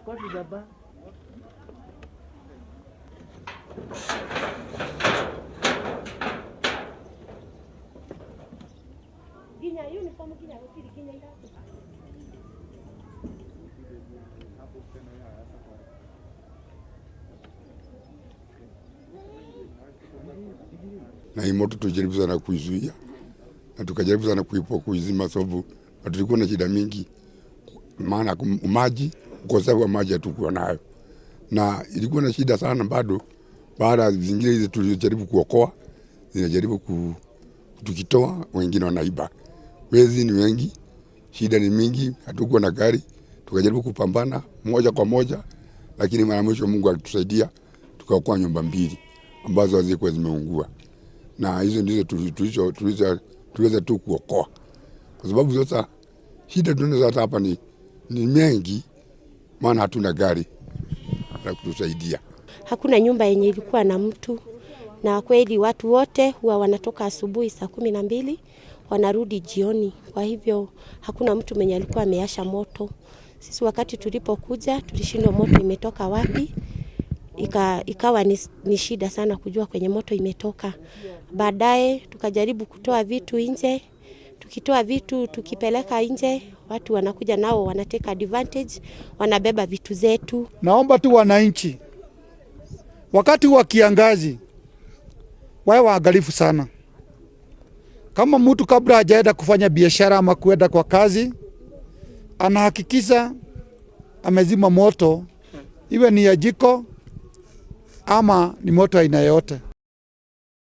Baba. Nginya uniform nginya gũtirĩ nginya iratũ. Na hii moto tulijaribu sana kuizuia na tukajaribu sana kuipoa kuizima, sababu tulikuwa na shida mingi, maana maji, ukosefu wa maji hatukuwa nayo, na ilikuwa na shida sana bado. Baada ya zingine hizi tulijaribu kuokoa, zinajaribu tukitoa, wengine wanaiba. Wezi ni wengi, shida ni mingi, hatukuwa na gari, tukajaribu kupambana moja kwa moja, lakini mara mwisho Mungu alitusaidia tukaokoa nyumba mbili ambazo hazikuwa zimeungua, na hizo ndizo tuliweza tu kuokoa, kwa sababu sasa shida tunazo hata hapa ni mengi, maana hatuna gari la kutusaidia. Hakuna nyumba yenye ilikuwa na mtu, na kweli watu wote huwa wanatoka asubuhi saa 12 wanarudi jioni. Kwa hivyo hakuna mtu mwenye alikuwa ameasha moto. Sisi wakati tulipokuja tulishindwa moto imetoka wapi. Ikawa ni shida sana kujua kwenye moto imetoka. Baadaye tukajaribu kutoa vitu nje. Tukitoa vitu tukipeleka nje, watu wanakuja nao wanateka advantage, wanabeba vitu zetu. Naomba tu wananchi wakati wa kiangazi wawe waangalifu sana. Kama mtu kabla hajaenda kufanya biashara ama kuenda kwa kazi, anahakikisha amezima moto, iwe ni ya jiko ama ni moto aina yote.